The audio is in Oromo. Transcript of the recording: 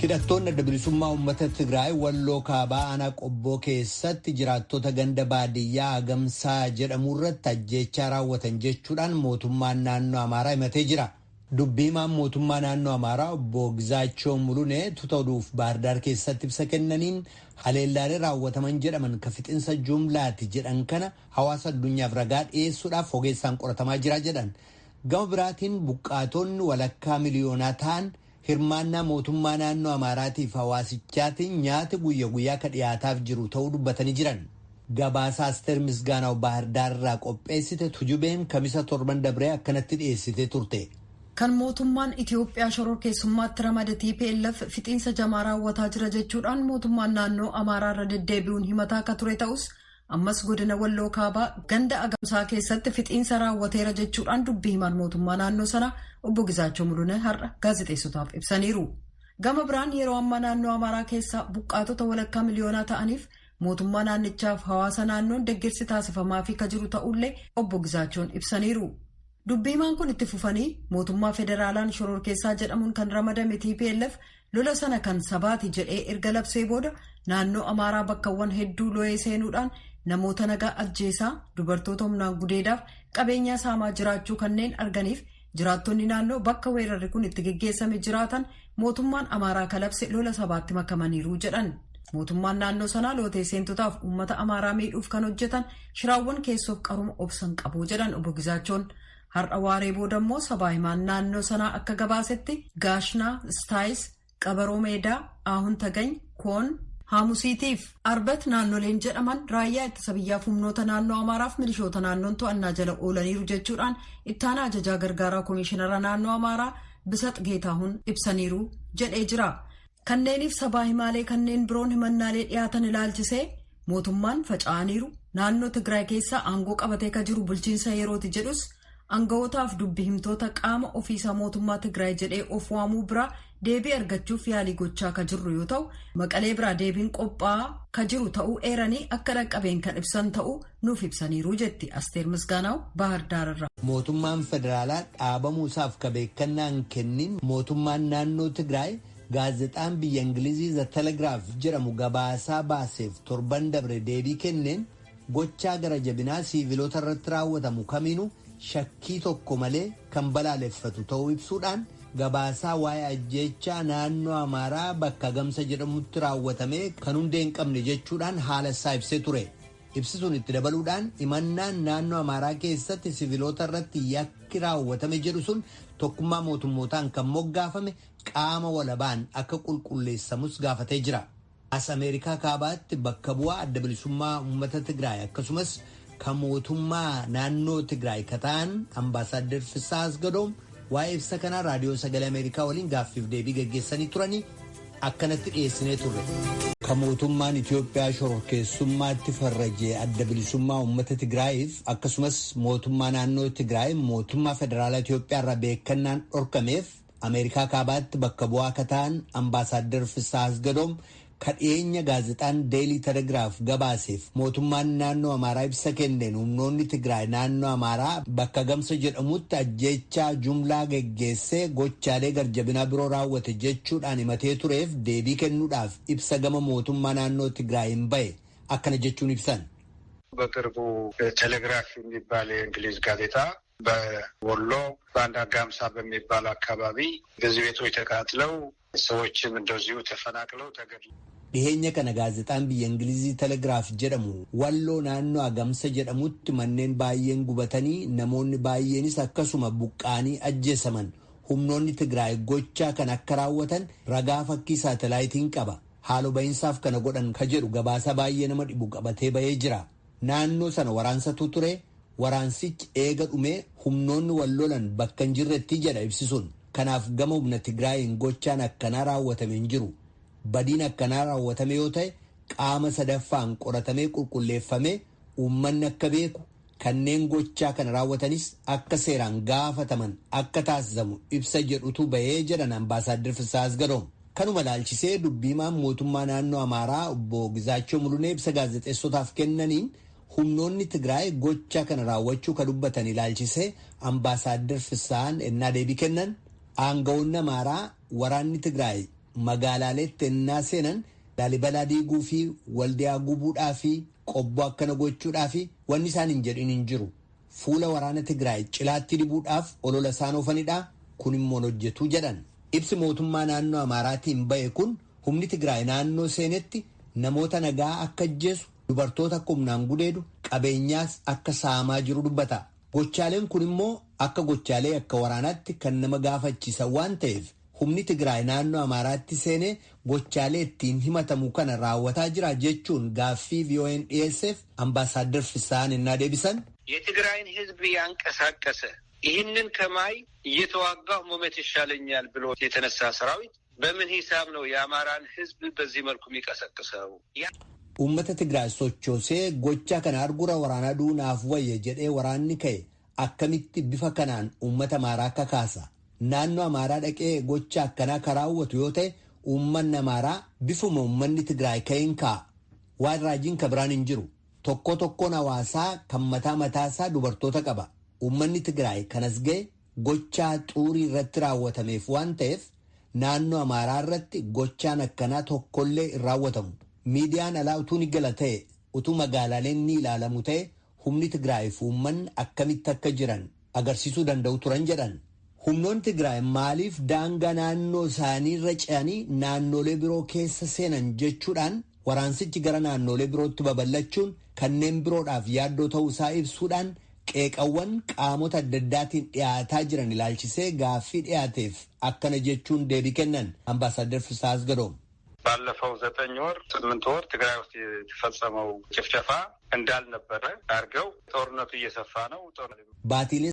Hidhattoonni adda bilisummaa uummata Tigraay Walloo kaabaa aanaa Qobboo keessatti jiraattota ganda baadiyyaa Agamsaa jedhamu irratti ajjeechaa raawwatan jechuudhaan mootummaan naannoo Amaaraa himatee jira. Dubbii himaan mootummaa naannoo Amaaraa obbo Gizaachoo Mulunee tuta oduuf Baahirdaar keessatti ibsa kennaniin haleellaalee raawwataman jedhaman ka fixinsa jumlaati jedhan kana hawaasa addunyaaf ragaa dhiyeessuudhaaf ogeessaan qoratamaa jira jedhan. Gama biraatiin buqqaatonni walakkaa miliyoonaa ta'an hirmaannaa mootummaa naannoo Amaaraatiif hawaasichaatiin nyaati guyya guyyaa ka dhiyaataaf jiru ta'uu dubbatanii jiran. Gabaasa Asteer Misgaanaw Baahirdaar irraa qopheessite Tujubeen kamisa torban dabree akkanatti dhiyeessitee turte. Kan mootummaan Itiyoophiyaa shororkeessummaatti ramade TPLF fixiinsa jamaa raawwataa jira jechuudhaan mootummaan naannoo Amaaraa irra deddeebi'uun himataa akka ture ta'us ammas godina Walloo Kaabaa ganda Agamsaa keessatti fixiinsa raawwateera jechuudhaan dubbii himaan mootummaa naannoo sanaa obbo Gizaachoo Mulunee har'a gaazexeessotaaf ibsaniiru. Gama biraan yeroo ammaa naannoo Amaaraa keessaa buqqaatota walakkaa miliyoonaa ta'aniif mootummaa naannichaaf hawaasa naannoon deeggarsi taasifamaafii ka jiru ta'ullee obbo Gizaachoon ibsaniiru. Dubbii himaan kun itti fufanii mootummaa federaalaan shororkeessaa jedhamuun kan ramadame TPLF lola sana kan sabaati jedhee erga labsee booda naannoo Amaaraa bakkawwan hedduu lo'ee seenuudhaan namoota nagaa ajjeesaa dubartoota humnaan gudeedaaf qabeenyaa saamaa jiraachuu kanneen arganiif jiraattonni naannoo bakka weerarri kun itti geggeessame jiraatan mootummaan Amaaraa kalabse lola sabaatti makamaniiru jedhan. Mootummaan naannoo sanaa lootee seentotaaf uummata Amaaraa miidhuuf kan hojjetan shiraawwan keessoof qaruma obsan qabu jedhan obbo Gizaachoon. Har'a waaree booda immoo sabaa himaan naannoo sanaa akka gabaasetti Gaashnaa, Istaayis, Qabaroo Meedaa, Aahun Tagany, Koon, Haamusiitiif Arbat naannoleen jedhaman raayyaa ittisa biyyaaf humnoota naannoo Amaaraaf milishoota naannoon to'annaa jala oolaniiru jechuudhaan ittaanaa ajajaa gargaaraa komishinara naannoo Amaaraa Bisat Geetahuun ibsaniiru jedhee jira. Kanneeniif sabaa himaalee kanneen biroon himannaalee dhiyaatan ilaalchisee mootummaan faca'aniiru naannoo Tigraay keessaa aangoo qabatee ka jiru bulchiinsa yerooti jedhus aanga'ootaaf dubbi himtoota qaama ofiisaa mootummaa Tigraay jedhee of waamuu biraa deebii argachuuf yaalii gochaa ka jirru yoo ta'u Maqalee biraa deebiin qophaa'aa ka jiru ta'uu eeranii akka dhaqqabeen kan ibsan ta'uu nuuf ibsaniiru jetti Asteer Misgaanaaw Baahir Daar irraa. Mootummaan federaalaa dhaabamuu isaaf ka beekannaan kennin mootummaan naannoo Tigraay gaazexaan biyya Ingilizii The Telegraph jedhamu gabaasaa baaseef torban dabre deebii kenneen gochaa gara jabinaa siiviloota irratti raawwatamu kamiinuu shakkii tokko malee kan balaaleffatu ta'uu ibsuudhaan gabaasaa waa'ee ajjeechaa naannoo Amaaraa bakka Gamsa jedhamutti raawwatame kan hundee hin qabne jechuudhaan haala isaa ibsee ture. Ibsi sun itti dabaluudhaan himannaan naannoo Amaaraa keessatti siviilota irratti yakki raawwatame jedhu sun tokkummaa mootummootaan kan moggaafame qaama walabaan akka qulqulleessamus gaafatee jira. As Ameerikaa kaabaatti bakka bu'aa adda bilisummaa uummata Tigraay akkasumas kan mootummaa naannoo Tigraay ka ta'an ambaasaaddar Fissaa Asgadoom waa'ee ibsa kanaa raadiyoo sagalee Ameerikaa waliin gaaffiif deebii gaggeessanii turanii akkanatti dhiyeessinee turre. Kan mootummaan Itiyoophiyaa shororkeessummaatti farrajee adda bilisummaa uummata Tigraayiif akkasumas mootummaa naannoo Tigraay mootummaa federaalaa Itiyoophiyaa irraa beekannaan dhorkameef Ameerikaa kaabaatti bakka bu'aa akka ta'an ambaasaaddar Fissaa Asgadoom ka dhiyeenya gaazexaan Deelii Telegiraaf gabaaseef mootummaan naannoo Amaaraa ibsa kenneen humnoonni Tigraay naannoo Amaaraa bakka Gamsa jedhamutti ajjeechaa jumlaa geggeessee gochaalee garjabinaa biroo raawwate jechuudhaan himatee tureef deebii kennuudhaaf ibsa gama mootummaa naannoo Tigraay hin bahe akkana jechuun ibsan. በቅርቡ ቴሌግራፍ የሚባል የእንግሊዝ ጋዜጣ በወሎ በአንድ አጋምሳ በሚባል አካባቢ ብዙ ቤቶች ተቃጥለው ሰዎችም እንደዚሁ ተፈናቅለው ተገድለው Dhiheenya kana gaazexaan biyya Ingilizii Telegiraaf jedhamu Walloo naannoo Agamsa jedhamutti manneen baay'een gubatanii namoonni baay'eenis akkasuma buqqaanii ajjeesaman humnoonni Tigraay gochaa kan akka raawwatan ragaa fakkii saatalaayitiin qaba. Haaloo bahinsaaf kana godhan ka jedhu gabaasa baay'ee nama dhibu qabatee bahee jira. Naannoo sana waraansatu ture waraansichi eega dhumee humnoonni wal lolan bakka hin jirretti jedha ibsisuun. Kanaaf gama humna Tigraayin gochaan akkanaa raawwatame hin jiru. Badiin akkanaa raawwatame yoo ta'e qaama sadaffaan qoratamee qulqulleeffamee uummanni akka beeku kanneen gochaa kana raawwatanis akka seeraan gaafataman akka taasisamu ibsa jedhutu bahee jedhan ambaasaaddar Fissaa Asgadoom. Kanuma laalchisee dubbiimaan mootummaa naannoo Amaaraa obbo Gizaachoo Mulunee ibsa gaazexeessotaaf kennaniin humnoonni Tigraay gochaa kana raawwachuu ka dubbatan ilaalchisee ambaasaaddar Fissaan ennaa deebii kennan aanga'oonni Amaaraa waraanni Tigraay Magaalaaleetti ennaa seenan Laalibalaa diiguu fi Waldiyaa gubuudhaa fi Qobboo akkana gochuudhaa fi wanni isaan hin jedhin hin jiru. Fuula waraana Tigraay cilaatti dibuudhaaf olola isaan oofanidha. Kun immoo hojjetu jedhan. Ibsi mootummaa naannoo Amaaraatiin ba'e kun humni Tigraay naannoo seenetti namoota nagaa akka ajjeesu, dubartoota akka humnaan gudeedu, qabeenyaas akka saamaa jiru dubbata. Gochaaleen kun immoo akka gochaalee akka waraanaatti kan nama gaafachiisan waan ta'eef humni Tigraay naannoo Amaaraatti seenee gochaalee ittiin himatamu kana raawwataa jira jechuun gaaffii VOA'n dhiyeesseef Ambaasaadder Fisaan innaa deebisan. የትግራይን ሕዝብ ያንቀሳቀሰ ይህንን ከማይ እየተዋጋሁ መሞት ይሻለኛል ብሎ የተነሳ ሰራዊት በምን ሂሳብ ነው የአማራን ሕዝብ በዚህ መልኩ የሚቀሰቅሰው? Uummata Tigraay sochoosee gocha kana argura waraanaa duunaaf wayya jedhee waraanni ka'e akkamitti bifa kanaan uummata Amaaraa kakaasa? Naannoo Amaaraa dhaqee gocha akkanaa kan raawwatu yoo ta'e uummanni Amaaraa bifuma uummanni Tigraay ka'een ka'a. Waan raajiin ka biraan hin jiru. Tokko tokkoon hawaasaa kan mataa mataasaa dubartoota qaba. Uummanni Tigraay kanas ga'e gochaa xuurii irratti raawwatameef waan ta'eef naannoo Amaaraa irratti gochaan akkanaa tokkollee hin raawwatamu. Miidiyaan alaa utuu ni gala ta'e, utuu magaalaaleen ni ilaalamu ta'e, humni Tigraay fi uummanni akkamitti akka jiran agarsiisuu danda'u turan jedhan. Humnoonni Tigraay maaliif daangaa naannoo isaaniirra ce'anii naannolee biroo keessa seenan jechuudhaan waraansichi gara naannolee birootti babal'achuun kanneen biroodhaaf yaaddoo ta'uu isaa ibsuudhaan qeeqawwan qaamota adda addaatiin dhiyaataa jiran ilaalchisee gaaffii dhiyaateef akkana jechuun deebii kennan Ambaasaadder Fisaa Asgadoom. ባለፈው 9 ወር 8 ወር ትግራይ ውስጥ የተፈጸመው ጭፍጨፋ እንዳልነበረ አድርገው ጦርነቱ እየሰፋ ነው። Baatiilee